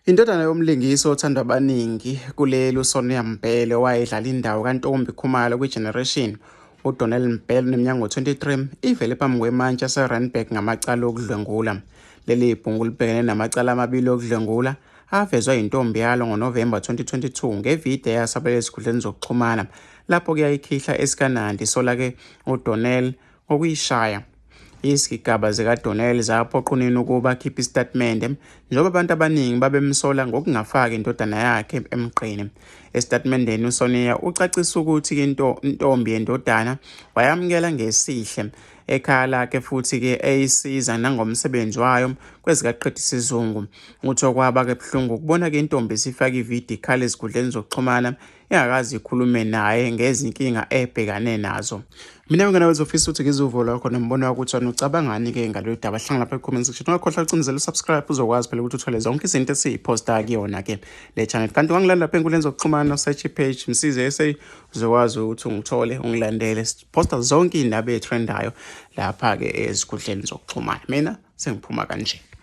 Indodana yomlingisi othandwa abaningi kuleli uSonia Mbhele owayedlala indawo kaNtombi Khumalo kwiGeneration, uDonnell Mbhele oneminyaka ngo-23 ivele phambi kwemantshi yaseRandburg ngamacala okudlwengula. Leli bhungu libhekene namacala amabili okudlwengula avezwa yintombi yalo ngoNovemba 2022 ngevidiyo eyasabalala ezinkundleni zokuxhumana lapho kuyayikhihla esikaNandi isola-ke uDonnell ngokuyishaya. Izigigaba zikaDonnell zaphoqa unina ukuba akhiphe isitatimende njengoba abantu abaningi babemsola ngokungafaki indodana yakhe emgqeni. Esitatimendeni uSonia ucacisa ukuthi intombi yendodana wayamukela ngesihle ekhaya lakhe futhi-ke eyisiza nangomsebenzi wayo kwezikaqedisizungu. Uthi okwaba-ke buhlungu ukubona-ke intombi isifaka ividiyo ikhala ezinkundleni zokuxhumana ingakaze ikhulume naye ngezinkinga ebhekane nazo. Mina ngena wezofisa ukuthi ngizuvo lwakho nombono wakho ukuthi wena ucabangani-ke ngalolu daba. Hlangana lapha e-comment section. Ungakhohlwa ucinezela u-subscribe uzokwazi phela ukuthi uthole zonke izinto esiyiphosta kuyona-ke le channel. Kanti ungangilandela lapha enkundleni zokuxhumana search page Msizi SA uzokwazi ukuthi ungithole ungilandele. Posta zonke iy'ndaba ey'trendayo lapha-ke ezinkundleni zokuxhumana. Mina sengiphuma kanje.